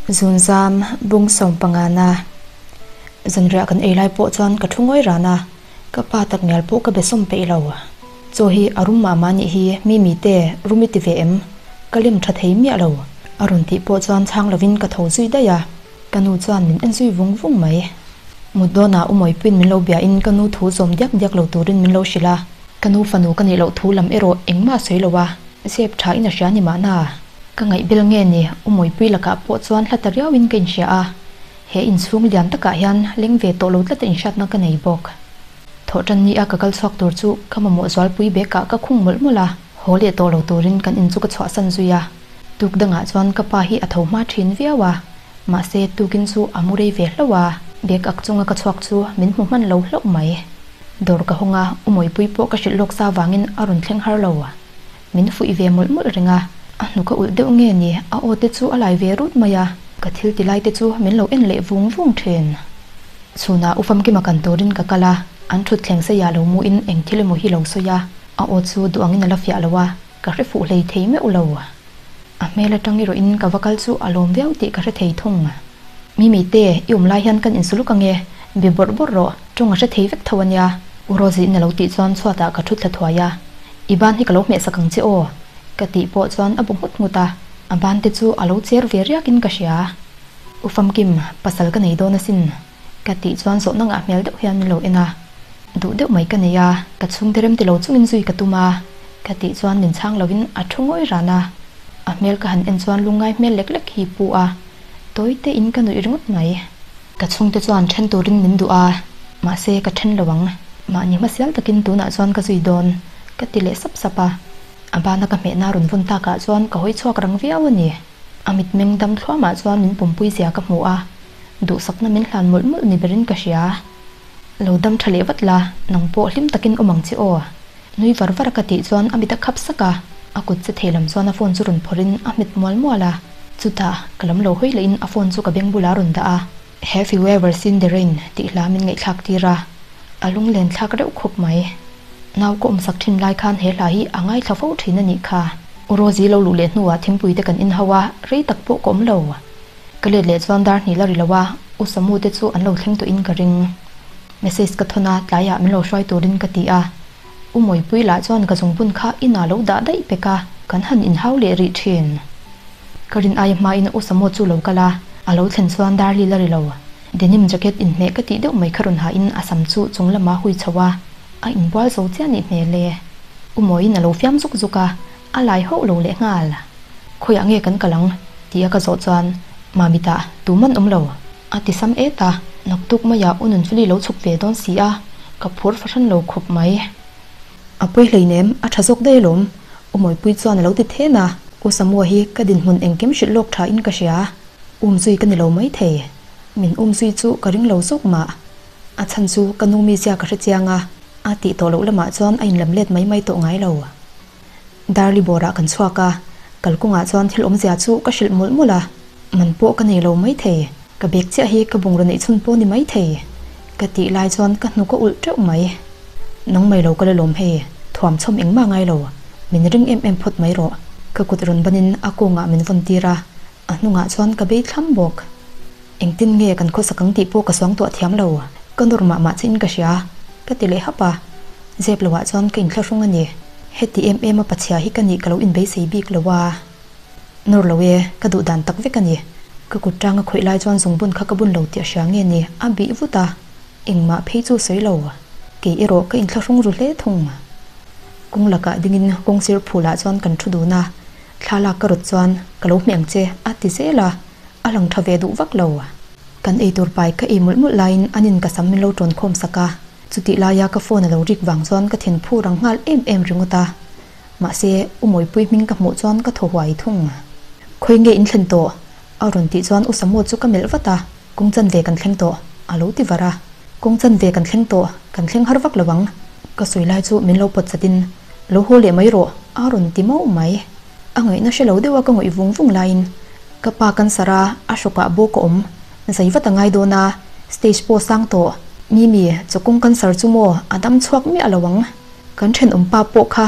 Zunzam bung sawmpangana zanriah kan ei lai pawh chuan ka thu ngawi ran a, ka pa tak ngial pawh ka be sawm peih lo. Chaw hi a rum mah mah nih hi Mimi te rum i ti ve em? Ka lem tha thei miah lo. A rawn tih pawh chuan chhang lovin ka tho zui daih a, ka nu chuan min en zui vung vung mai. Mut dawnah u Mawipuiin min lo bia in ka nu thu zawm diak diak lo turin min lo hrilh a, ka nu fanu ka nih loh thu lam erawh engmah a sawi lo a, zep tha in a hria ni mahna. Ka ngaihbel nge ni, u Mawipui lakah pawh chuan hla ta riauin ka inhria a, he inchhung lian takah hian leng ve tawh lo tlata inhriatna ka nei bawk. Thawhtan ni a ka kal chhuak tur chu ka mamawh zualpui bekah ka khung mawlh mawlh a, haw leh tawh lo turin kan in chu ka chhuahsan zui a. Tuk dangah chuan ka pa hi a tho hma thin viau a, mahse tukin chu a mu rei ve hlauh a, bag ak chunga ka chhuak chu min hmu hman lo hlauh mai. Dawr ka hawng a, u Mawipui pawh ka hrilh lawk sa vangin a rawn thleng har lo. Min fuih ve mawlh mawlh reng a, a hnuk a ulh deuh nge ni, a aw te chu a lai ve rut mai a, ka thil ti lai te chu min lo en leh vung vung thin. Chhunah u Famkima kan turin ka kal a, an thut thleng saia lo muin eng thil emaw hi lo sawi a, a aw chu duh angin a la fiah lo a, ka hre fuh hlei thei meuh lo. A hmel atang erawhin ka va kal chu a lawm viau tih ka hre thei thung. Mimi te, i awm lai hian kan insuluk ange, be bawrh bawrh rawh, tawng a hre thei vek tho ania, U Rosie in a lo tih chuan chhuatah ka thu thla thuai a, I ban hi ka lo hmehsak ang che aw, ka tih pawh chuan a bu nghut nghut a, a ban te chu a lo cher ve riakin ka hria. U Famkim, pasal ka nei dawn asin, ka tih chuan zawhna ngah hmel deuh hian min lo en a, duh deuh mai ka nei a, ka chhungte rem ti lo chungin zui ka tum a, ka tih chuan min chhang loin a thu ngawi ran a, a hmel ka han en chuan lungngai hmel lek lek hi pu a, tawi te in ka nuih ringawt mai. Ka chhungte chuan then turin min duh a, mahse ka then lo ang, mahni hmasial takin tunah chuan ka zui dawn, ka ti leh sap sap a, a bana ka hmehna rawn vawn takah chuan ka hawi chhuak rang viau a ni. A mitmeng dam thluamah chuan min pumpui zia ka hmu a, duhsakna min hlan mawlh mawlh ni berin ka hria. Lo dam tha leh vat la, nang pawh hlim takin awm ang che aw. Nui var var a ka tih chuan a mit a khap sak a, a kut che thei lam chuan a phone chu rawn phawrhin a hmet mual mual a. Chutah, ka lam lo hawi lehin a phone chu ka beng bulah a rawn dah a. Have you ever seen the rain? tih hla min ngaihthlak tir a, a lunglen thlak reuh khawp mai. Nau ka awmsak thin lai khan he hla hi a ngaithla fo thin a nih kha. U Rosie lo luh leh hnuah thingpui te kan inhau a, rei tak pawh ka awm lo. Ka let leh chuan dar hnih la ri lo a, U Samu te chu an lo thleng tawhin ka ring. Message ka thawn a, tlaiah min lo hruai turin ka ti a. U Mawipui lah chuan ka zungbun kha inah lo dah daih pek a, kan han inhau leh rih thin. Ka rin aia hmain U Samu chu lo kal a, a lo thlen chuan dar li la ri lo. Denim jacket inhmeh ka tih deuh mai kha rawn hain a sam chu chung lama hui chho a, a inbual zo chiah nih hmel e. U Mawiin a lo fiam zuk zuk a, a lai hauh lo leh nghal. Khawiah nge kan kal ang? Tia ka zawh chuan, Mamitah tuman awm lo. A ti sam et a, naktuk maiah u Nunfeli lo chhuk ve dawn si a, ka phur fahran lo khawp mai. A pawi hleinem, a tha zawk daih alawm, U Mawipui chuan a lo ti then a, U Samua hi ka dinhmun engkim hrilh lawk tha in ka hria, um zui ka ni lo mai thei. Min um zui chu ka ring lo zawk mah. A chhan chu ka nu mizia ka hre chiang a, a tih tawh loh lamah chuan a inlam let mai mai tawh ngai lo. Darli bawrah kan chhuak a, kalkawngah chuan thil awmzia chu ka hrilh mawlh mawlh a, man pawh ka nei lo maithei, ka bag chiah hi ka bungraw neih chhun pawh ni maithei ka tih lai chuan ka hnuk a ulh teuh mai. Nang mai lo ka la lawm hei, thuam chhawm engmah ngai lo, min ring em em phawt mai rawh, ka kut rawn banin a kawngah min vawn tir a, a hnungah chuan ka bei thlam bawk. Engtin nge kan khawsak ang tih pawh ka suangtuah thiam lo, ka nawr mah mah chiin ka hria, ka ti leh hap a. Zep loah chuan ka inthlahrung a ni. Heti em em a pachhia hi ka nih ka lo inbeisei bik lo a. Nawr lo e, ka duh dan tak vek a ni. Ka kut tanga khawih lai chuan zungbun kha ka bun lo tih a hria nge ni, a bih vut a. Engmah phei chu sawi lo. Kei erawh ka inthlahrung ru hle thung. Kawng lakah dingin kawng sir phulah chuan kan thu dun a. Thla lak ka rawt chuan ka lo hmeh ang che a ti zel a. A lang tha ve duh vak lo. Kan eitur pai ka ei mawlh mawlh laiin an in ka sam min lo tawn khawm sak a, chutih laia ka phone a lo rik vang chuan ka thin phu rang nghal em em ringawt a. Mahse, U Mawipui hming ka hmuh chuan ka thaw huai thung. Khawi nge in thlen tawh? A rawn tih chuan U Samu chu ka melh vat a, Kawng chanve kan thleng tawh, a lo ti var a. Kawng chanve kan thleng tawh, kan thleng har vak lo ang. Ka sawi lai chu min lo pawt chatin, Lo haw leh mai rawh, a rawn ti mauh mai. A ngaihna hre lo deuha ka ngawih vung vung laiin ka pa cancer a, a hrawkah bawk a awm. Zai vat a ngai dawn a, stage pawh sang tawh. Mimi, chawkawng cancer chu maw a dam chhuak miah lo ang. Kan thenawm pa pawh kha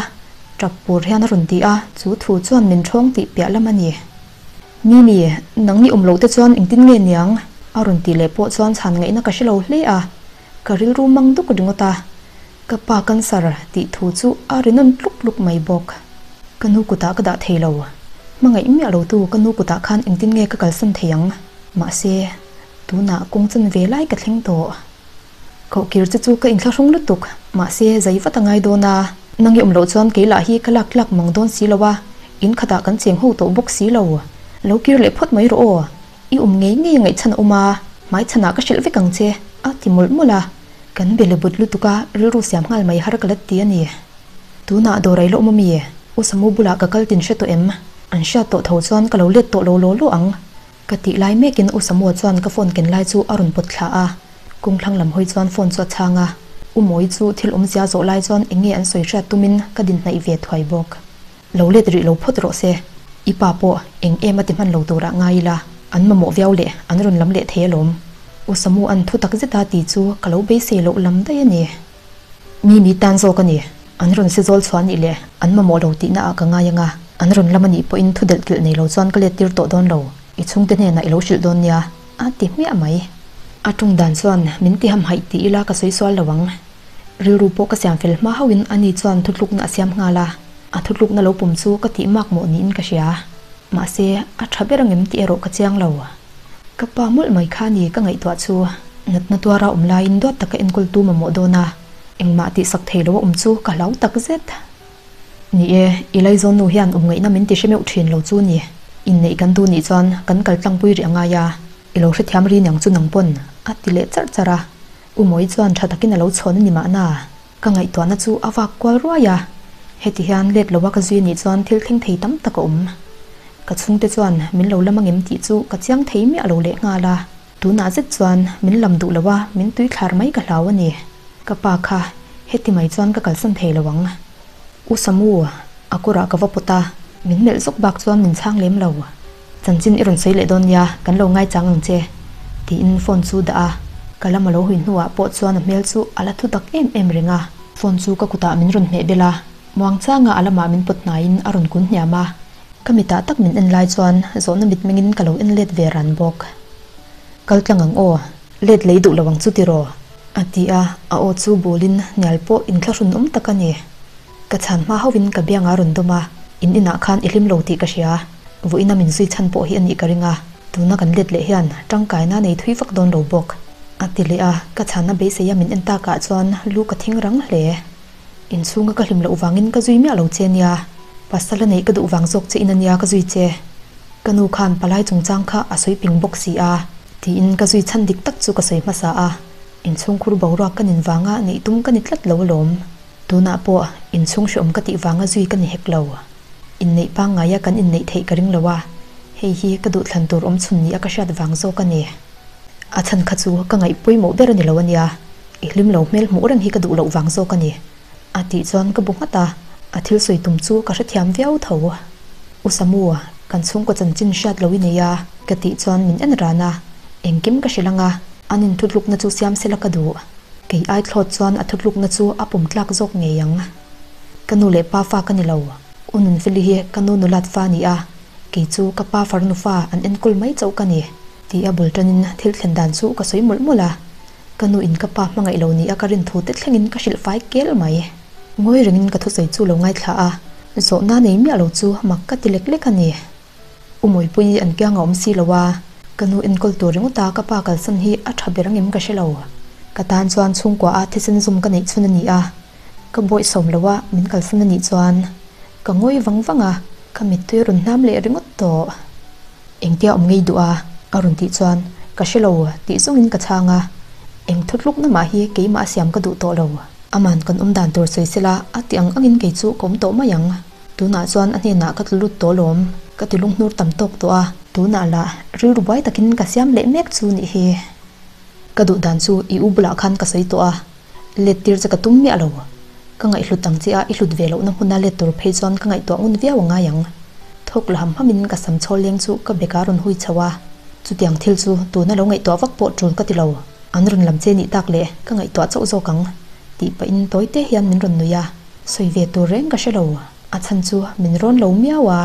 tap pur hian a rawn ti a, chu thu chuan min thawng tih piah lam a ni. Mimi, nangni awm loh te chuan engtin nge niang? A rawn tih leh pawh chuan chhan ngaihna ka hre lo hle a, ka rilru mang duk ringawt a. Ka pa cancer tih thu chu a ri nawn tluk tluk mai bawk. Ka nu kutah ka dah thei lo. Hmangaih miah lo tu ka nu kutah khan engtin nge ka kalsan thei ang? Mahse, tunah kawng chan ve lai ka thleng tawh. Kohkir che chu ka inthlahrung lutuk, mahse zai vat a ngai dawn a. Nang i awm loh chuan kei lah hi ka lak tlak mang dawn si lo a, in khatah kan cheng ho tawh bawk si lo. Lo kir leh phawt mai rawh aw, i awm ngei ngei a ngaihchhan a awm a, hmaichhanah ka hrilh vek ang che, a ti mawlh mawlh a. Kan be le but lutuk a, rilru siam nghal mai har ka la ti a ni. Tunah dawrai la awm ami? U Samu bulah ka kal tin hre tawh em? An hriat tawh tho chuan ka lo let tawh lo law law ang. Ka tih lai mekin U Samua chuan ka phone ken lai chu a rawn pawt thla a, kawngthlang lam hawi chuan phone chu a chhang a. U Mawi chu thil awmzia zawh lai chuan eng nge an sawi hriat tumin ka din hnaih ve thuai bawk. Lo let rih lo phawt rawh se, i pa pawh eng em a ti hman lo turah ngai ila, an mamawh viau leh an rawn lam leh thei alawm. U Samu an thu tak zeta ti chu ka lo beisei loh lam daih a ni. Mi mi tan zawk a ni. An rawn si zawl chhuah nih leh an mamawh lo tihna ah ka ngai anga, an rawn lam a nih pawhin thu delh kilh nei lo chuan ka let tir tawh dawn lo, i chhungte hnenah i lo hrilh dawn nia, a ti hmiah mai. A tung dan chuan min ti hamhaih ti ila ka sawi sual lo ang. Rilru pawh ka siam fel hma hauhin ani chuan thutlukna a siam nghal a, a thutlukna lo pawm chu ka tih mak mawh niin ka hria. Mahse, a tha ber angem tih erawh ka chiang lo. Ka pa mawlh mai kha ni ka ngaihtuah chu natna tuara awm laiin duat taka enkawl tu mamawh dawn a, engmah tihsak thei lo a awm chu ka hlau tak zet. Ni e, i laizawn nu hian awm ngaihna min ti hre meuh thin lo chu ni. Inneih kan duh nih chuan kan kal tlangpui rih a ngai a, i lo hrethiam ri niang chu nang pawn, a ti leh charh charh a. U Mawi chuan tha takin a lo chhawn a ni mahna, ka ngaihtuahna chu a vak kual ruai a, heti hian let lo a ka zui nih chuan thil thleng thei tam tak a awm. Ka chhungte chuan min lo lam angem tih chu ka chiang thei miah lo leh nghal a, tunah zet chuan min lam duh lo a, min tui thlar mai ka hlau a ni. Ka pa kha heti mai chuan ka kalsan thei lo ang. U Samu, a kawrah ka va pawt a, min melh zawk bak chuan min chhang lem lo. Chanchin i rawn sawi leh dawn nia, kan lo ngaichang ang che, tiin phone chu dah a, ka lam a lo hui hnuah pawh chuan a hmel chu a la thu tak em em reng a. Phone chu ka kutah min rawn hmeh bel a, muangchanga a lamah min pawt hnaiin a rawn kun hniam a, ka mitah tak min en lai chuan zawhna mitmengin ka lo en let ve ran bawk. Kal tlang ang aw, let lei duh lo ang chu tiraw? A ti a, a aw chu bulin hnial pawh inthlahrun awm tak a ni. Ka chhan hma hauhin ka biang a rawn dawm a, in inah khan i hlim lo tih ka hria. Vawiina min zui chhan pawh hi a nih ka ring a, tuna kan let leh hian tangkaina nei thui vak dawn lo bawk. A ti leh a, ka chhanna beiseia min en takah chuan lu ka thing rang hle. Inchhunga ka hlim loh vangin ka zui miah lo che nia, pasal a neih ka duh vang zawk che in a nia ka zui che. Ka nu khan palai chungchang kha a sawi ping bawk si a, tiin ka zui chhan dik tak chu ka sawi hmasa a, inchhungkhur boruak ka nin vanga neih tum ka ni tlat lo alawm. Tunah pawh inchhung hreawm ka tih vanga zui ka ni hek lo. Inneih pangngaia kan inneih theih ka ring lo a, hei hi ka duhthlan tur awm chhun nia ka hriat vang zawk a ni. A chhan kha chu ka ngaih pawimawh ber a ni lo a nia, i hlim lo hmel hmuh reng hi ka duh loh vang zawk a ni. A tih chuan ka bu nghat a, a thil sawi tum chu ka hrethiam viau tho. U Samu, kan chhungkaw chanchin hriat lo i nei a, ka tih chuan min en ran a, engkim ka hrilh ang a, an inthutlukna chu siam sela ka duh. Kei ai thlawt chuan a thutlukna chu a pum tlak zawk ngei ang. Ka nu leh pa fa ka ni lo. U Nunfeli hi ka nu nulat fa a ni a, kei chu ka pa farnu fa an enkawl mai chauh ka ni, ti a bul tanin thil thlen dan chu ka sawi mawlh mawlh a. Ka nu in ka pa hmangaih lo ni a ka rin thu te thlengin ka hrilh fai kel mai. Ngawi rengin ka thusawi chu lo ngaithla a, zawhna nei miah lo chu mak ka ti lek lek a ni. U Mawipuii an kiang a awm si lo a, ka nu enkawl tur ringawt a ka pa kalsan hi a tha ber angem ka hre lo. Ka tan chuan chhungkua a thisen zum ka neih chhun a ni a, ka bawih sawm lo a min kalsan a nih chuan ka ngawi vang vang a, ka mittui a rawn hnam leh ringawt tawh. Engtia awm ngei duh a? a rawn tih chuan ka hre lo tih zawngin ka chhang a, eng thutlukna mah hi keimah a siam ka duh tawh lo. Aman kan awm dan tur sawi sela a ti ang angin kei chu ka awm tawh mai ang. Tunah chuan a hnenah ka tlu lut tawh lawm, ka ti lunghnur tam tawk tawh a. Tunah lah rilru buai takin ka siam leh mek chu nih hi. Ka duh dan chu i u bulah khan ka sawi tawh a, let tir che ka tum miah lo. Ka ngaihhlut ang che a, i hlut ve lohna hmuna let tur phei chuan ka ngaihtuah ngun viau a ngai ang. Thawk la ham hamin ka sam chhawl leng chu ka beka rawn hui chho a, chutiang thil chu tuna lo ngaihtuah vak pawh tul ka ti lo. An rawn lam che nih tak leh ka ngaihtuah chauh zawk ang tih pahin tawi te hian min rawn nui a. Sawi ve tur reng ka hre lo, a chhan chu min rawn lo miau a.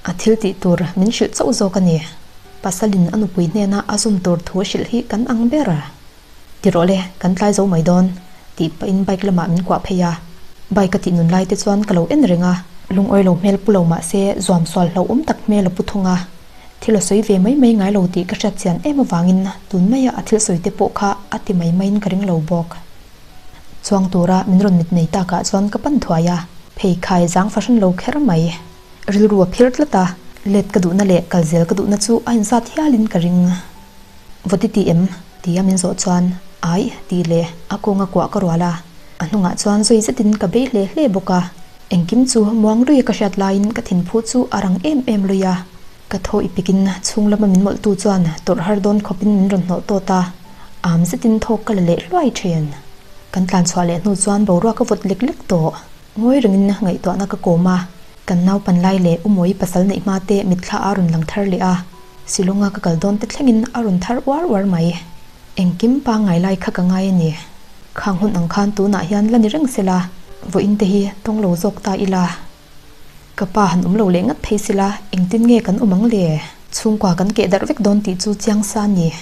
A thil tih tur min hrilh chauh zawk a ni. Pasalin a nupui hnena a zum tur thu a hrilh hi kan ang ber. Ti rawh le, kan tlai zo mai dawn, tih pahin bike lamah min kuah phei a. Bike a tih nun lai te chuan ka lo en reng a. Lungawi lo hmel pu lo mah se zuam sual hlauhawm tak hmel a pu thung a. Thil a sawi ve mai mai ngai lo tih ka hriat chian em avangin tun maia a thil sawi te pawh kha a ti mai maiin ka ring lo bawk. Chuang tura min rawn mit nei takah chuan ka pan thuai a, pheikhai zang fahran lo kher mai. Rilru a phir tlat a, let ka duhna leh kal zel ka duhna chu a inzat hialin ka ring. Vawti ti em? tia min zawh chuan Aih tih leh a kawnga kuah ka rual a, a hnungah chuan zui zetin ka bei hle hle bawk a. Engkim chu muang lui ka hriat laiin ka thinphu chu a rang em em lui a, ka thaw i pikin chhung lama min mawlhtu chuan tawrh har dawn khawpin min rawn hnawh tawt a, am zetin thawk ka la leh hluai thin. Kan tlan chhuah leh hnu chuan boruak a vawt lek lek tawh. Ngawi rengin ngaihtuahna ka kawm a, kan naupan lai leh u Mawi pasal neih hma te mitthla a rawn lang thar leh a, Shillong-a ka kal dawn te thlengin a rawn thar uar uar mai. Engkim pangngai lai kha ka ngai a ni. Khang hun ang khan tunah hian la ni reng sela, vawiin te hi tawng lo zawk ta ila. Ka pa han awm lo leh ngat phei sela, engtin nge kan awm ang le? Chhungkua kan keh darh vek dawn tih chu chiang sa a ni.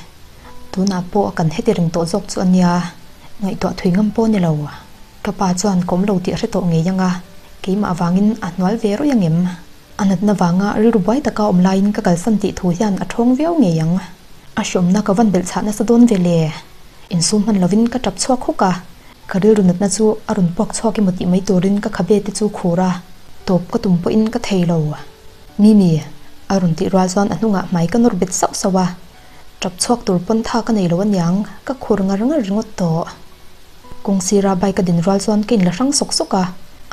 Tunah pawh kan heti reng tawh zawk chu a nia, ngaihtuah thui ngam pawh a ni lo. Ka pa chuan ka awm lo tih a hre tawh ngei ang a, keimah avangin a hnual ve rawih ang em? A natna vanga rilru buai taka awm laiin ka kalsan tih thu hian a thawng viau ngei ang. A hreawmna ka van belh chhah nasa dawn ve le. Insum hman lovin ka tap chhuak hawk a, ka rilru natna chu a rawn puak chhuak emaw tih mai turin ka khabe te chu khur a, tawp ka tum pawhin ka thei lo. Mimi, a rawn tih rual chuan a hnungah hmai ka nawr bet sauh sauh a, tap chhuak tur pawn tha ka nei lo aniang, ka khur ngar ngar ringawt tawh. Kawng sira bike a din rual chuan ka inla hrang sawk sawk a,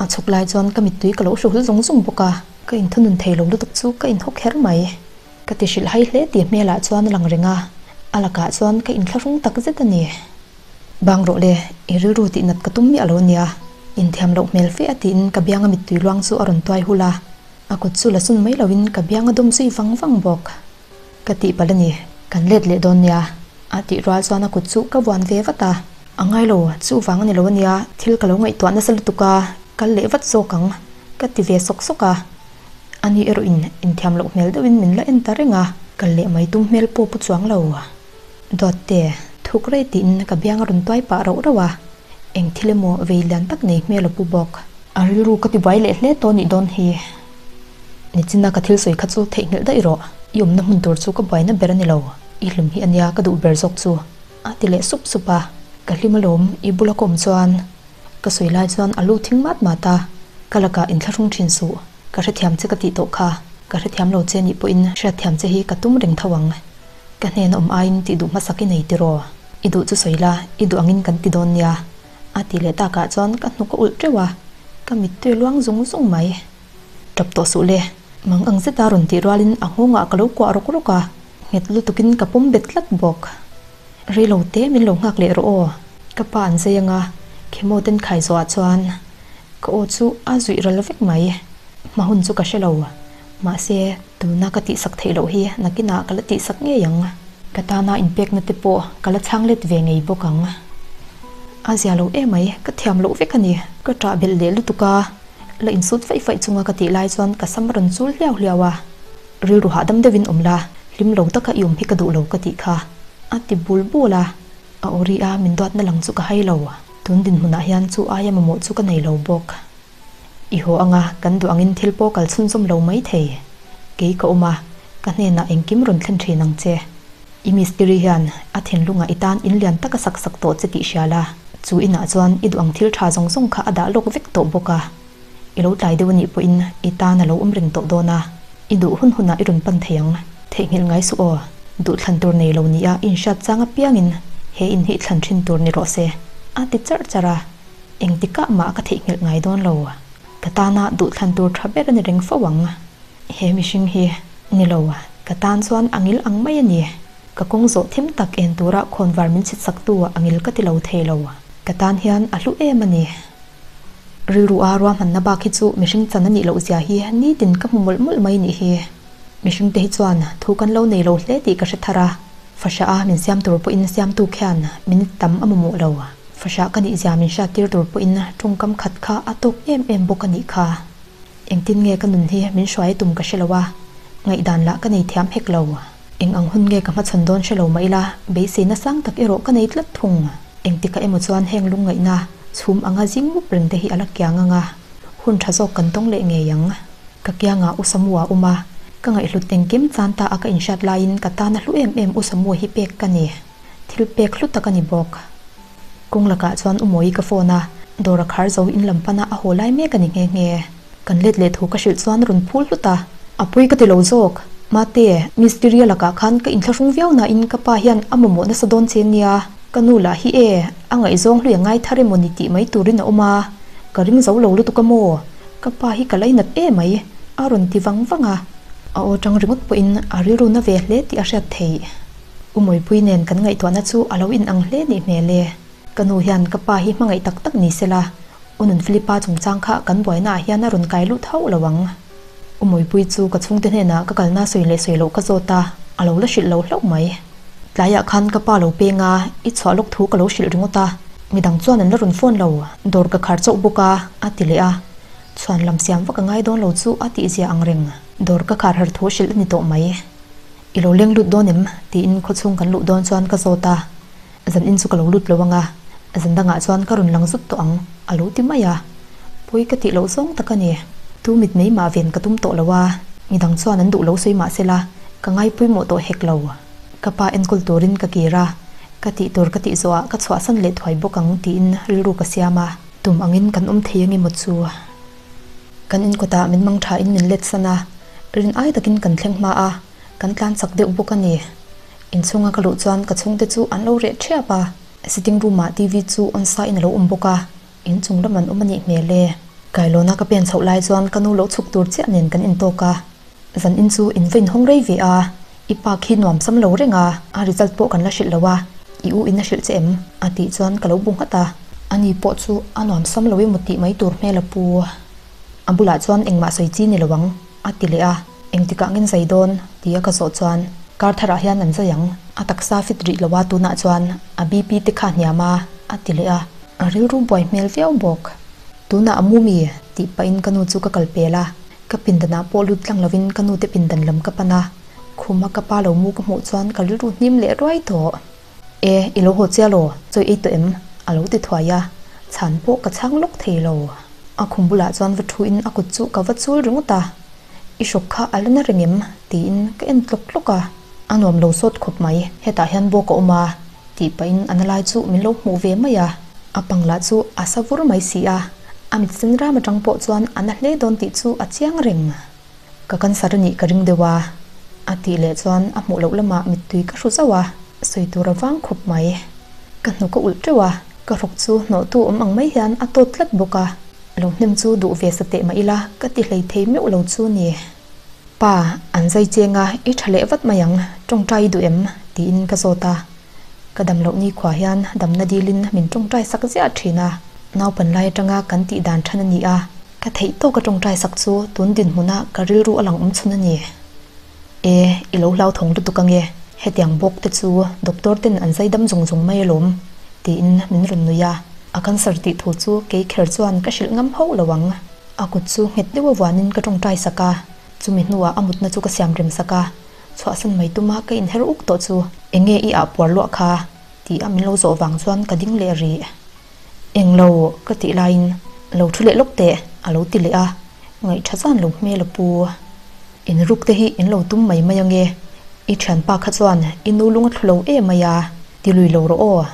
a chhuk lai chuan ka mittui ka lo hruhul zung zung bawk a, ka inthunun thei lo lutuk chu ka inhaw kher mai. Ka ti hrilh hai hle tih hmelah chuan a lang reng a, a lakah chuan ka inthlahrung tak zet a ni. Bang rawh le, i rilru tih nat ka tum miah lo ania, inthiam loh hmel fe a tiin ka bianga mittui luang chu a rawn tuai hul a, a kut chu la sun mai loin ka bianga dawm zui vang vang bawk. Ka tih palh a ni, kan let leh dawn nia. A tih rual chuan a kut chu ka vuan ve vat a. A ngai lo, chuvang a ni lo a nia, thil ka lo ngaihtuah nasa lutuk a, kal leh vat zawk ang, ka ti ve sawk sawk a. Ani erawhin inthiam loh hmel deuhin min la en ta reng a, kal leh mai tum hmel pawh pu chuang lo. Dawtte, thuk rei tiin ka biang a rawn tuai pah rauh rauh a, eng thil emaw vei lian tak nei hmel a pu bawk. A rilru ka ti buai leh hle tawh nih dawn hi. Nichina ka thil sawi kha chu theihnghilh daih rawh, i awmna hmun tur chu ka buaina ber a ni lo, i hlum hi a nia ka duh ber zawk chu, a ti leh sup sup a. Ka hlim alawm, i bula ka awm chuan ka sawi lai chuan a lu thing mat mat a, ka lakah inthlahrung thin suh, ka hrethiam che ka tih tawh kha, ka hrethiam lo che nih pawhin hriatthiam che hi ka tum reng tho ang. Ka hnena awm aiin tih duh hmasak i nei tiraw? I duh chu sawi la, i duh angin kan ti dawn nia, a ti leh takah chuan ka hnuk a ulh teuh a, ka mittui a luang zung zung mai. Tap tawh suh le, mang ang zeta rawn tih rualin a nghawngah ka lo kuah rawk rawk a, nghet lutukin ka pawm bet tlat bawk. Rei lo te min lo nghak leh rawh aw, ka pa an zai anga khemo ten khai zawhah chuan ka aw chu a zuih ral vek mai. Hma hun chu ka hre lo, mahse tuna ka tihsak theih loh hi nakinah ka la tihsak ngei ang. Ka tana inpekna te pawh ka la chhang let ve ngei bawk ang. A zia lo emai, ka thiam loh vek a ni. Ka ṭah belh leh lutuk a. La insut faih faih chunga ka tih lai chuan ka sam a rawn chul hliau hliau a, rilru hahdam deuhin awm la, hlim lo taka i awm hi ka duh lo ka tih kha a ti bul bul a, a aw ri a min duatna lang chu ka hai lo, tun dinhmunah hian chu aia mamawh chu ka nei lo bawk. I haw anga kan duh angin thil pawh kal chhunzawm lo mai thei, kei ka awm a, ka hnenah engkim rawn thlen thin ang che. I mistiri hian a thinlungah i tan in lian taka sak sak tawh che tih hria la, chu inah chuan i duh ang thil tha zawng zawng kha a dah lawk vek tawh bawk a. I lo tlai deuh a nih pawhin i tan a lo awm reng tawh dawn a, i duh hun hunah i rawn pan thei ang. Theihnghilh ngai suh aw, duhthlan tur nei lo nia i inhriat chang apiangin he in hi i thlan thin tur ni rawh se, a ti charh charh a. Engtikah mah ka theihnghilh ngai dawn lo. Ka tana duhthlan tur tha ber a ni reng fo ang. He mihring hi ni lo, ka tan chuan a ngil ang mai a ni. Ka kawng zawh thim tak en tura khawnvar min chhit sak tu a ngil ka ti lo thei lo. Ka tan hian a hlu em a ni. Rilru a ruahmanna bak hi chu mihring chan a nih loh zia hi nitin ka hmu mawlh mawlh mai nih hi. Mihring te hi chuan thu kan lo nei lo hle tih ka hre thar a, fahrah a min siam tur pawhin siamtu khian minute tam a mamawh lo. Fahrah ka nih zia min hriattir tur pawhin tawngkam khat kha a tawk em em bawk a nih kha. Engtin nge ka nun hi min hruai tum ka hre lo a, ngaihdan lah ka nei thiam hek lo. Eng ang hun nge ka hmachhawn dawn hre lo mah ila, beiseina sang tak erawh ka nei tlat thung. Engtikah emaw chuan heng lungngaihna chhum anga zing mup reng te hi a la kiang ang a, hun tha zawk kan tawng leh ngei ang. Ka kiangah U Samua a awm a, ka ngaihhlut engkim chan ta a ka inhriat laiin ka tan a hlu em em U Samua hi pek ka ni. Thil pek hlu tak a ni bawk. Kawng lakah chuan U Mawi ka phone a, dawr a khar zo in lam pana a haw lai mek a ni nghe nghe. Kan let leh thu ka hrilh chuan rawn phul hlut a, a pui ka ti lo zawk. Mate, Miss Tiria lakah khan ka inthlahrung viau nain ka pa hian a mamawh nasa dawn che nia, ka nu lah hi e, a ngaihzawng hlui a ngai thar emaw ni tih mai turin a awm a, ka ring zo lo lutuk a maw? Ka pa hi ka lainat e mai, a rawn ti vang vang a. A aw tang ringawt pawhin a rilru na ve hle tih a hriat theih. U Mawipui nen kan ngaihtuahna chu a lo inang hle nih hmel e. Ka nu hian ka pa hi hmangaih tak tak ni sela, U Nunfilipa chungchang kha kan buaina ah hian a rawn kai lut hauh lo ang. U Mawipui chu ka chhungte hnenah ka kalna sawi leh sawi loh ka zawt a, a lo la hrilh lo hlauh mai. Tlaiah khan ka pa lo peng a, i chhuah lawk thu ka lo hrilh ringawt a, midang chuan an la rawn phone lo, dawr ka khar chauh bawk a, a ti leh a. Chhuan lam siam vak a ngai dawn lo chu a tihzia ang reng, dawr ka khar har thu hrilh a ni tawh mai. I lo leng lut dawn em? tiin khawchhung kan luh dawn chuan ka zawt a, zan in chu ka lo lut lo anga, zan dangah chuan ka rawn lang zut tawh ang, a lo ti mai a. Pawi ka tih loh zawng tak a ni. Tu mit mai mah ven ka tum tawh lo a, midang chuan an duh lo sawi mah sela, ka ngai pawimawh tawh hek lo. Ka pa enkawl turin ka kir a, ka tih tur ka tih zawhah ka chhuahsan leh thuai bawk ang tiin rilru ka siam a. Tum angin kan awm thei ange maw chu? Kan inkawtah min mang thain min let san a, rin ai takin kan thleng hma a, kan tlan chak deuh bawk a ni. Inchhunga ka luh chuan ka chhungte chu an lo reh thiap a, sitting room ah TV chu on sa in a lo awm bawk a, inchung lam an awm a nih hmel e. Kailawna ka pen chhoh lai chuan ka nu lo chhuk tur chiah nen kan intawk a, zan in chu in va inhawng rei ve a, i pa khi nuam sam lo reng a, a result pawh kan la hrilh lo a, i u in a hrilh che em? a tih chuan ka lo bu nghat a. Ani pawh chu a nuam sam lo emaw tih mai tur hmel a pu. A bulah chuan engmah sawi chi ni lo ang, a ti leh a. Engtikah ngen zai dawn? ti a ka zawh chuan, Kar tharah hian an zai ang. A taksa fit rih lo a tunah chuan a BP te kha hniam a, a ti leh a. A rilru buai hmel viau bawk. Tunah a mu mi? tih pahin ka nu chu ka kal pel a. Ka pindanah pawh lut tlang lovin ka nute pindan lam ka pan a. Khuma ka pa lo mu ka hmuh chuan ka rilru hnim leh ruai tawh. E, i lo haw chiah law, chawi ei tawh em? a lo ti thuai a, chhan pawh ka chhang lawk thei lo. A khum bulah chuan va thu in a kut chu ka va chul ringawt a, I hrawk kha a la na reng em? tiin ka en tlawk tlawk a, a nuam lo sawt khawp mai, hetah hian bawk a awm a, tih pahin a na lai chu min lo hmuh ve mai a, a pang lah chu a sa vur mai si a, a mit sen ram atang pawh chuan a na hle dawn tih chu a chiang reng. Ka cancer a nih ka ring deuh a, a tih leh chuan a hmuh loh lamah mittui ka hru zauh a, sawi tur a vang khawp mai. Ka hnuk a ulh teuh a, ka hrawk chu hnawhtu awm ang mai hian a tawt tlat bawk a, lo hnem chu duh ve sa teh mah ila ka ti hlei thei meuh lo chu ni. Pa, an zai cheng a, i tha leh vat mai ang, tawngtai i duh em? tiin ka zawt a. Ka dam loh nikhua hian damna dilin min tawngtai sak ziah thin a, naupan lai atanga kan tih dan than a ni a, Ka theih tawka tawngtai sak chu tun dinhmuna ka rilru a lang awm chhun a ni. E, i lo hlauthawng lutuk ange, hetiang bawk te chu doctor ten an zai dam zung zung mai alawm, tiin min rawn nui a. A cancer tih thu chu kei kher chuan ka hrilh ngam hauh lo ang. A kut chu nghet deuh a vuanin ka tawngtai sak a, chumi hnuah a mutna chu ka siam rem sak a, chhuahsan mai tuma ka inher uk tawh chu enge i ah puar luah kha? tih a min lo zawh vang chuan ka ding leh rih. Englo ka tih laiin lo thu leh lawk teh a lo ti leh a, ngaihṭha zan lo hmel a pu. In ruk te hi in lo tum mai mai ange, i ṭhianpa kha chuan i nu lung a thlu lo em mai a, ti lui lo rawh aw.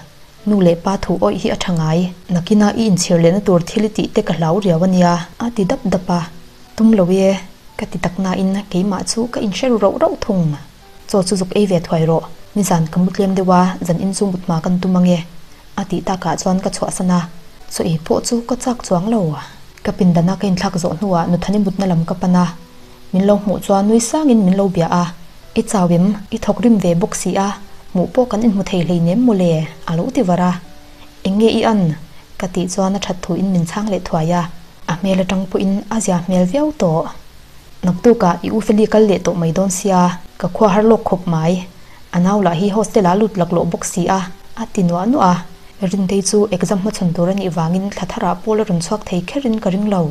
Nu leh pa thu awih hi a ṭha ngai, nakina i inchhir lehna tur thil i tih te ka hlau riau a nia a ti dap dap a. Tum lo e, ka ti tak nain keimah chu ka inhre ru rauh rauh thung. Chaw chu zuk ei ve thuai rawh, nizan ka mu tlem deuh a, zan in chu mut hma kan tum ange, a tih takah chuan ka chhuahsan a, chaw ei pawh chu ka chak chuang lo. Ka pindana ka inthlak zawh hnuah Nuthani mutna lam ka pan a, min lo hmuh chuan nui sangin min lo bia a, I chau em? I thawk rim ve bawk si a, hmuh pawh kan inhmu thei hleinem mawle, a lo ti var a. Eng nge i an? ka tih chuan a that thuin min chhang leh thuai a, a hmel atang pawhin a zia hmel viau tawh. Naktukah i u Feli kal leh tawh mai dawn sia, ka khua har lawk khawp mai. A nau lah hi hostel ah lut laklawh bawk si a, a ti nuah nuah a. Rintei chu exam hmachhawn tur a nih vangin thla tharah pawl a rawn chhuak thei kherin ka ring lo.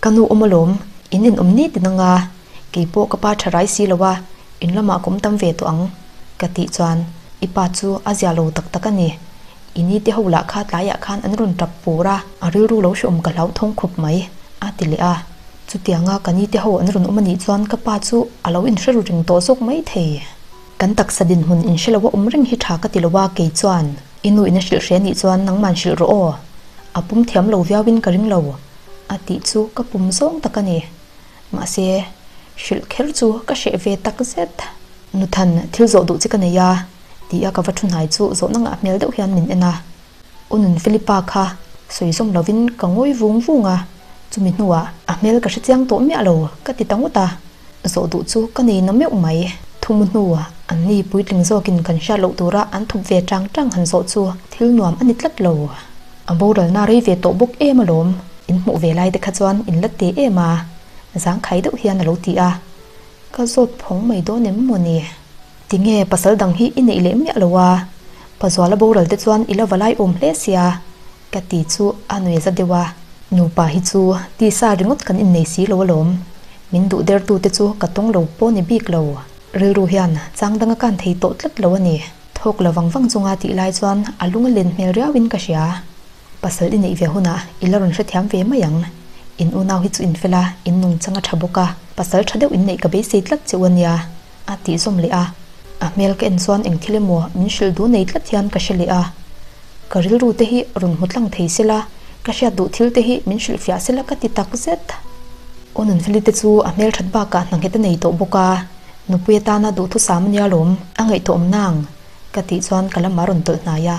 Ka nu awm alawm, In in awm ni tin anga, kei pawh ka pa tha rai si lo a, in lamah ka awm tam ve tawh ang, ka tih chuan i pa chu a zia lo tak tak a ni. I ni te ho lah kha tlaiah khan an rawn tap pur a, a rilru lo hreawm ka hlauthawng khawp mai, a ti leh a. Chutianga ka ni te ho an rawn awm a nih chuan ka pa chu a lo inhre ru reng tawh zawk mai thei. Kan taksa dinhmun inhre lo a awm reng hi tha ka ti lo a, kei chuan i nu in a hrilh hre nih chuan nangman hrilh rawh aw. A pum thiam lo viauin ka ring lo, a tih chu ka pum zawng tak a ni. Mahse, hrilh kher chu ka hreh ve tak zet. Nuthan, thil zawh duh che ka nei a, ti a ka va thu hnai chu zawhna ngah hmel deuh hian min en a. U Nun Philippa kha sawi zawm lovin ka ngawi vung vung a, chumi hnuah a hmel ka hre chiang tawh miah lo ka ti ta ngawt a, zawh duh chu ka nei na meuh mai. Thumu hnuah an ni puitling zawkin kan hriat loh tura an thup ve tang tang han zawh chu thil nuam a ni tlat lo. A boralna rei ve tawh bawk em alawm, in hmuh ve lai te kha chuan in la te em a, zangkhai deuh hian a lo ti a. Ka zawt phawng mai dawn em maw ni? Tinge pasal dang hi i neih leh miah lo a? Pazuala boral te chuan i la va lai awm hle sia ka ti chu a nui za deuh a. Nupa hi chu tisa ringawt kan innei si lo alawm. Min duh der tu te chu ka tawng lo pawh ni bik lo. Rilru hian chang dang a kan thei tawh tlat lo a ni. Thawk la vang vang chunga tih lai chuan a lung a len hmel riau in ka hria. Pasal i neih ve hunah i la rawn hrethiam ve mai ang. In unau hi chu in fel a, in nungchang a tha bawk a, pasal tha deuh in neih ka beisei tlat che u a nia, a tih zawm leh a. A hmel ka en chuan eng thil emaw min hrilh duh nei tlat hian ka hre leh a. Ka rilru te hi rawn hmu tlang thei sela, ka hriat duh thil te hi min hrilhfiah sela ka ti tak zet. Aw Nunfeli te chu a hmel that bakah hna nghet a nei tawh bawk a, nupui atana duhthusam a nia lawm, a ngaihtuahawm nang, ka tih chuan ka lamah rawn tawlh hnai a.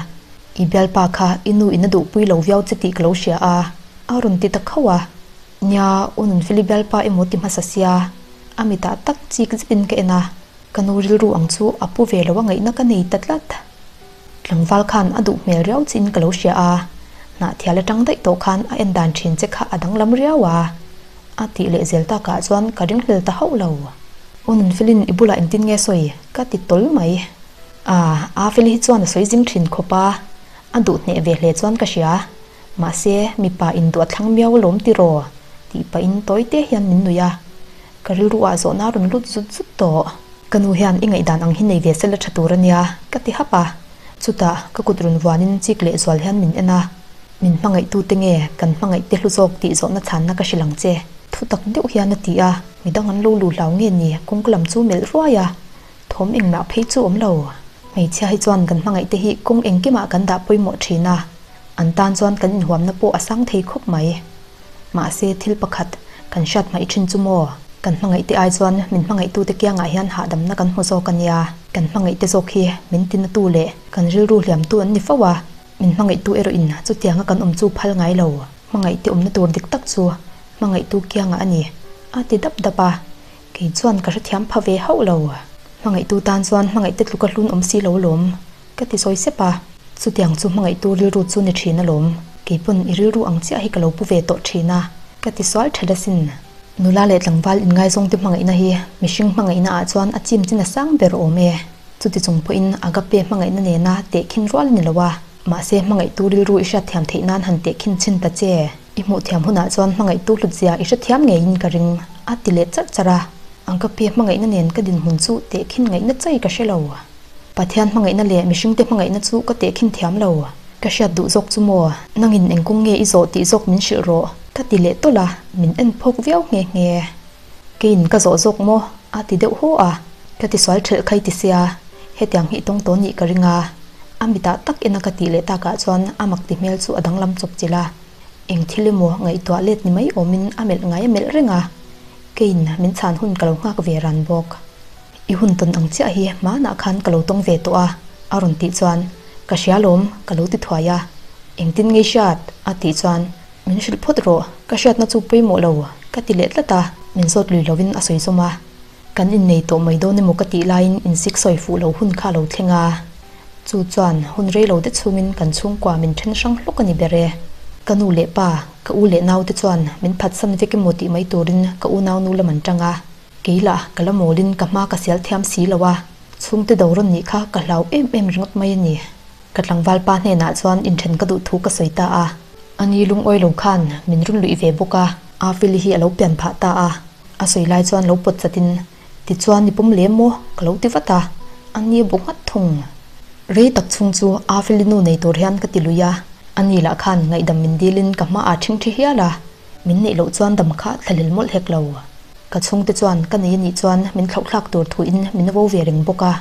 I bialpa kha i nu in a duhpui lo viau che tih ka lo hria a, a rawn ti ta khauh a. Nia, u Nunfeli bialpa emaw ti hmasa sia, a mitah tak chik zetin ka en a, ka nu rilru ang chu a pu ve lo a ngaihna ka nei ta tlat. Tlangval khan a duh hmel riau chiin ka lo hria a, hnahthial atang daih tawh khan a en dan thin che kha a danglam riau a, a tih leh zel takah chuan ka ringhlel ta hauh lo. U Nunfelin i bulah engtin nge sawi? ka ti tawl mai. A, Afeli hi chuan a sawi zing thin khawp a, a duh hneh ve hle chuan ka hria. Mahse, mipa in duh a thlang miau alawm tiraw? tih pahin tawi te hian min nuih a. Ka rilru ah zawhna a rawn lut zut zut tawh. Ka nu hian i ngaihdan ang hi nei ve sela tha tur a nia, ka ti hap a. Chutah, ka kut rawn vuanin chik leh zual hian min en a. Min hmangaihtu te nge kan hmangaih te hlu zawk tih zawhna chhanna ka hrilh ang che. Thutak deuh hian a ti a, midang an lo lu hlau nge ni kawngka lam chu melh ruai a. Thawm engmah phei chu awm lo. Hmeichhia hi chuan kan hmangaih te hi kawng engkimah kan dah pawimawh thin a, an tan chuan kan inhuamna pawh a sang thei khawp mai. Mahse thil pakhat kan hriat hmaih thin chu maw? Kan hmangaih te ai chuan min hmangaihtute kiangah hian hahdamna kan hmu zawk a nia. Kan hmangaih te zawk hi min tinatu leh kan rilru hliamtu an ni fo a, min hmangaihtu erawhin chutianga kan awm chu phal ngai lo. Hmangaihte awmna tur dik tak chu hmangaihtu kiangah a ni, a ti dap dap a. Kei chuan ka hrethiam pha ve hauh lo. Hmangaihtu tan chuan hmangaihte tluka hlun awm si lo alawm, ka ti sawi sep a. Chutiang chu hmangaihtu rilru chu ni thin alawm. Kei pawn i rilru ang chiah hi ka lo pu ve tawh thin a, ka ti sual thelh asin. Nula leh tlangval inngaizawngte hmangaihna hi mihring hmangaihna ah chuan a chim chin a sang ber awm e. Chuti chung pawhin agape hmangaihna nena tehkhin rual a ni lo a. Mahse hmangaihtu rilru i hriatthiam theih nan han tehkhin chhin ta che. I hmuh thiam hunah chuan hmangaihtu hlutzia i hrethiam ngeiin ka ring, a ti leh charh charh a. Ang ka pi hmangaihna nen ka dinhmun chu tehkhin ngaihna chai ka hre lo. Pathian hmangaihna leh mihringte hmangaihna chu ka tehkhin thiam lo. Ka hriat duh zawk chu maw? Nangin engkawng nge i zawh tih zawk min hrilh rawh, ka ti leh tawlh a, min en phawk viau nghe nghe. Keiin ka zawh zawk maw? a ti deuh haw a. Ka ti sual ṭhelh khai ti sia, hetiang hi i tawng tawh nih ka ring a. A mitah tak ena ka tih leh takah chuan a mak ti hmel chu a danglam chawp chilh a. Eng thil emaw ngaihtuah let ni mai awmin a melh ngai a melh reng a, keiin min chhan hun ka lo nghak ve ran bawk. I hun tawn ang chiah hi hmanah khan ka lo tawng ve tawh a, a rawn tih chuan, Ka hria lawm, ka lo ti thuai a. Engtin ngei hriat? a tih chuan, Min hrilh phawt rawh, ka hriatna chu pawimawh lo, ka ti leh tlat a, min zawt lui lovin a sawi zawm a. Kan innei tawh mai dawn emaw ka tih laiin insik sawi fuh lo hun kha a lo thleng a. Chu chuan hun rei lo te chhungin kan chhungkua min then hrang hlawk a ni ber e. Ka nu leh pa, ka u leh nau te chuan min phatsan vek emaw tih mai turin ka unau nu lam an tang a. Kei lah ka la mawlin ka hma ka sial thiam si lo a, chhungte do rawn nih kha ka hlau em em ringawt mai a ni. Ka tlangval pa hnenah chuan inthen ka duh thu ka sawi ta a. Ani lungawi lo khan min rawn luih ve bawk a. Afeli hi a lo pian phah ta a, a sawi lai chuan lo pawt chatin, Tichuan i pawm lem maw? ka lo ti vat a, a ni a bu nghat thung. Rei tak chhung chu Afeli nu nei tur hian ka ti lui a, ani lah khan ngaihdam min dilin ka hmaah ṭhingṭhi hial a, min neih loh chuan dam kha thlahlel mawlh hek lo. Ka chhungte chuan ka nei anih chuan min thlauhthlak tur thuin min vo ve reng bawk a,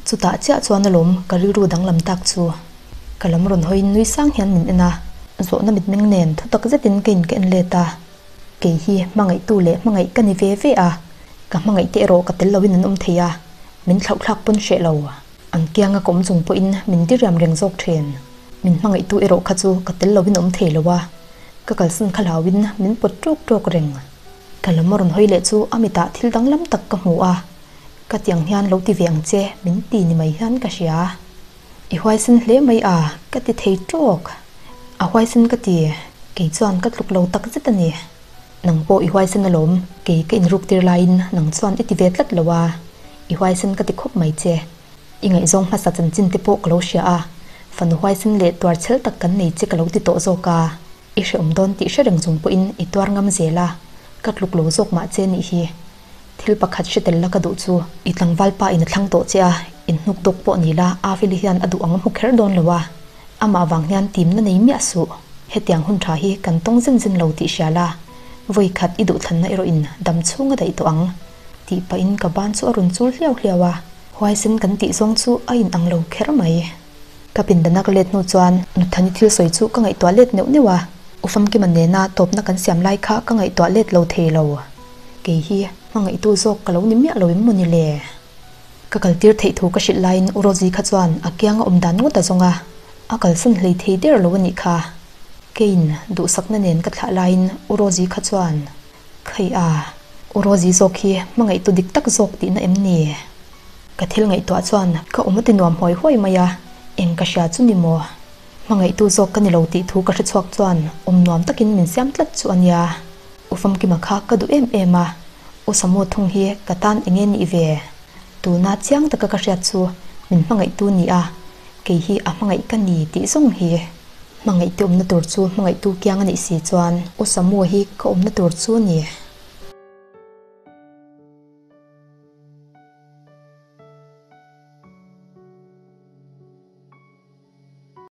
chutah chiah chuan alawm ka rilru danglam tak chu. Ka lam rawn hawiin nui sang hian min en a, zawhna mitmeng nen thu tak zetin ka in ka en let a. Kei hi hmangaihtu leh hmangaih ka ni ve ve a, ka hmangaihte erawh ka tel loin an awm thei a, min thlauhthlak pawn hreh lo. An kianga ka awm chung pawhin min diriam reng zawk thin. Min hmangaihtu erawh kha chu ka tel loin awm thei lo a, ka kalsan kha hlauin min pawt ṭawk ṭawk reng. Ka lam a rawn hawi leh chu a mitah thil danglam tak ka hmu a, ka tiang hian lo ti ve ang che min ti ni mai hian ka hria. I huaisen hle mai a, ka ti thei ṭawk. A huaisen ka ti, kei chuan ka tluk lo tak zet a ni. Nang pawh i huaisen alawm, kei ka inruk tir laiin nang chuan i ti ve tlat lo a, i huaisen ka ti khawp mai che. I ngaihzawng hmasa chanchin te pawh ka lo hria a, fanu huaisen leh tuar chhel tak kan nei che ka lo ti tawh zawk a, i hrehawm dawn tih hre reng chung pawhin i tuar ngam zel a, ka tluk lo zawk mah che nih hi. Thil pakhat hre tel la ka duh chu. I tlangval pa in a thlang tawh che a, in hnuk dawk pawh ni la, Avili hian a duh ang a hmu kher dawn lo a, amah vang hian timna nei miah suh. Hetiang hun tha hi kan tawng zen zen lo tih hria la, vawi khat i duhthlanna erawh in dam chhung a daih tawh ang. Tih pahin ka ban chu a rawn chul hliau hliau a, huaisen kan tih zawng chu a in ang lo kher mai. Ka pindana ka let hnu chuan Nuthani thil sawi chu ka ngaihtuah let neuh neuh a, U Famkima nena tawpna kan siam lai kha ka ngaihtuah let lo thei lo. Kei hi hmangaihtu zawk ka lo ni miah lo em maw ni le? Ka kaltir theih thu ka hrilh laiin U Rosie kha chuan a kianga awm dan ngawt a zawng a, a kalsan hlei thei der lo a nih kha. Keiin duhsakna nen ka thlah laiin U Rosie kha chuan, Khaih a, U Rosie zawk hi hmangaihtu dik tak zawk tihna em ni? Ka thil ngaihtuah chuan ka awm a ti nuam huai huai mai a, eng ka hria chu ni maw? Hmangaihtu zawk ka ni lo tih thu ka hre chhuak chuan awm nuam takin min siam tlat chu a nia. U Famkima kha ka duh em em a, U Samu thung hi ka tan eng nge nih ve? Tuna chiang taka ka hriat chu min hmangaihtu ni a, kei hi a hmangaih ka ni tih zawng hi. Hmangaihte awmna tur chu hmangaihtu kiang a nih si chuan U Samu hi ka awmna tur chu ni.